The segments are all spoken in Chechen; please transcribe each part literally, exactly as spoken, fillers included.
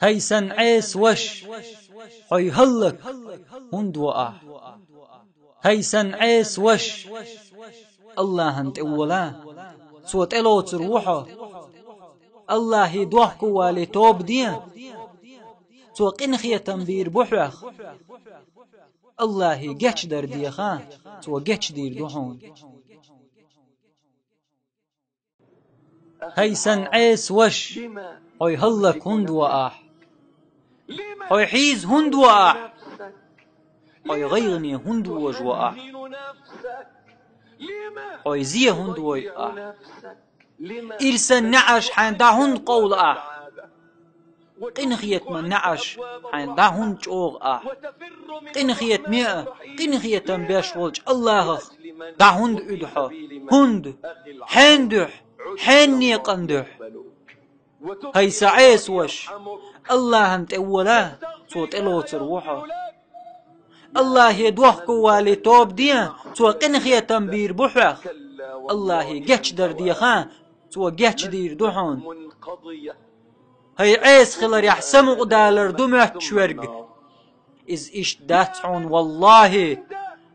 ХӀай сан Ӏеса ваш, хьой хӀаллак хӀунда во ахь? ХӀай сан Ӏеса ваш, Аллахьан тӀе вола, цо тӀелоцур ву хьо. Аллахье дохко вале тоба де, цо къинхетам бийр бу хьох. Аллахье гечдар деха, цо гечдийр ду хьуна. ХӀай сан Ӏеса ваш, хьой хӀаллак хӀунда во ахь? Хьой хьийза хӀунда во ахь? Хьой гӀайгӀане хӀунда вожа во ахь? Хьой зе хӀунда вой ахь? Ирсан неӀарш хьайна дӀа хӀунда къовла ахь? Къинхетаман неӀарш хьайна дӀа хӀунда чӀогӀа ахь? Къинхетаме а, къинхетам беш волчу Аллахьах дӀа хӀунда уьду хьо? ХӀунда? Хьенан дуьхьа? Хьенан некъан дуьхьа? ХӀай сан Ӏеса ваш, Аллахьан тӀе вола, цо тӀелоцур ву хьо. Аллахье дохко вале тоба де, цо къинхетам бийр бу хьох. Аллахье гечдар деха, цо гечдийр ду хьуна. ХӀай Ӏеса хиларехь самукъадалар ду моьттуш верг. Иза иштта дац хьуна, валлахьи,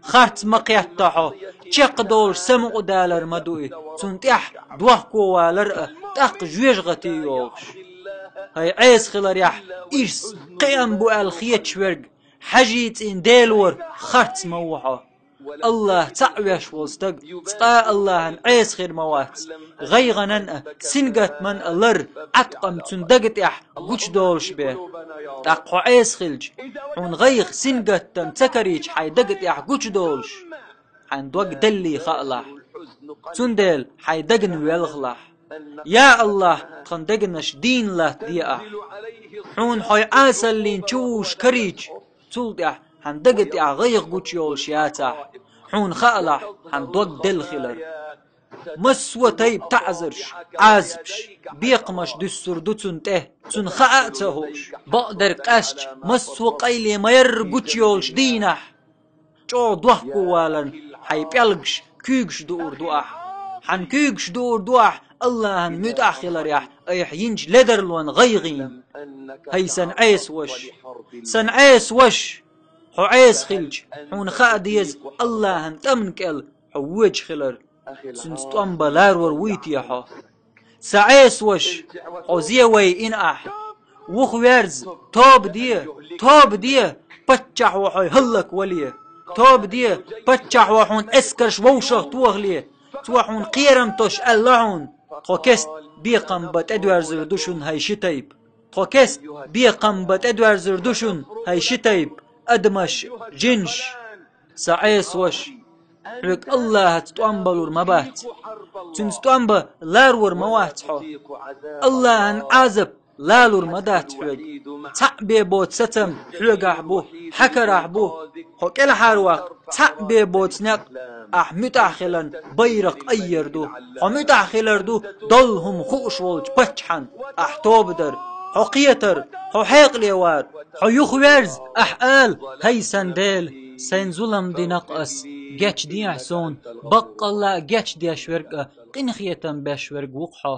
харц ма кхетта хьо, чекхдолуш самукъадалар ма ду и, цунна тӀехь дохко валар а, тӀаккха жоьжахати йолуш. ХӀай Ӏеса хиларехь ирс кхиам бу аьлла хеташ верг, хьажий цӀийнан Дела вара, харц ма ву хьо. Аллахь цхьаъ веш волу стаг, цкъа а Аллахьан Ӏеса хир ма вац, гӀайгӀанан а, сингаттаман а лар, Ӏаткъам цуьнан дага тӀехь гучудолуш бен. ТӀаккха хьо Ӏеса хилча, хьуна гӀайгӀа, сингаттам ца карийча хьайн дага тӀехь гучудолуш, хьайн дог деллий хаалахь. Цундела хьайн дагна велхалахь. Я Аллахь, тхан дегнаш дийна латтаде ахь. Хьуна хьой Ӏесаллин чу вуш карийча, цул тӀаьхьа хьан дага тӀехь гӀайгӀа гучуйолуш яцахь, хьуна хаалахь хьан дог делла хилар. Массо а тайпа таӀзарш, Ӏазапаш, бекхамаш дуьссур ду цунна тӀе, цунна хаа а ца хууш. Бакъдерг къаьстча, массо а къайле ма-ярра гучуйолуш дийнахь, чӀогӀа дохко валарна хьайн пӀелгаш, куьйгаш дуур ду ахь. Хьан куьйгаш дуур ду ахь Аллахьан муьтӀахь хиларехь айхьа йинчу ледарлонан гӀайгӀина. ХӀай сан Ӏеса ваш! Сан Ӏеса ваш! Хьо Ӏеса хилча, хьуна хаа деза Аллахьан тӀамна кӀел хьо воьдуш хилар. Цуьнца тӀом бан ларор вуй те хьо? Сан Ӏеса ваш, хьо зе вайина ахь. Вуха верза, тоба де, тоба де, паччахь ву хьой хӀаллаквале. Тоба де, паччахь ву хьуна эскарш вовшах тохале. Цо хьуна кхерам тосуш аьлла хьуна: «Тхо кеста бекхам бан тӀедоьрзур ду шуна, хӀай ши тайпа. Тхо кеста бекхам бан тӀедоьрзур ду шуна, хӀай ши тайпа, адамаш, жинаш». Сан Ӏеса ваш, хьоьга Аллахьаца тӀом балур ма бац. Цуьнца тӀом бан ларор ма вац хьо. Аллахьан Ӏазап лалур ма дац хьоьга. Цхьаъ бен боцу сацам хьоьгахь бу, хьан карахь бу. Хьо кӀелхьарваккха, цхьаъ бен боцу некъ ахь муьтӀахь хиларна байракх айъар ду. Хьо муьтӀахь хилар ду долу хӀума хууш волчу паччахьан ахь тоба дар. Хьо кхетар, хьо хьекъале вар, хьо юхаверза, ахь ала: «ХӀай сан Дела, сайн зулам динакх ас, гечдехьа суна, баккъалла а гечдеш верг а, къинхетам беш верг ву-кх хьо».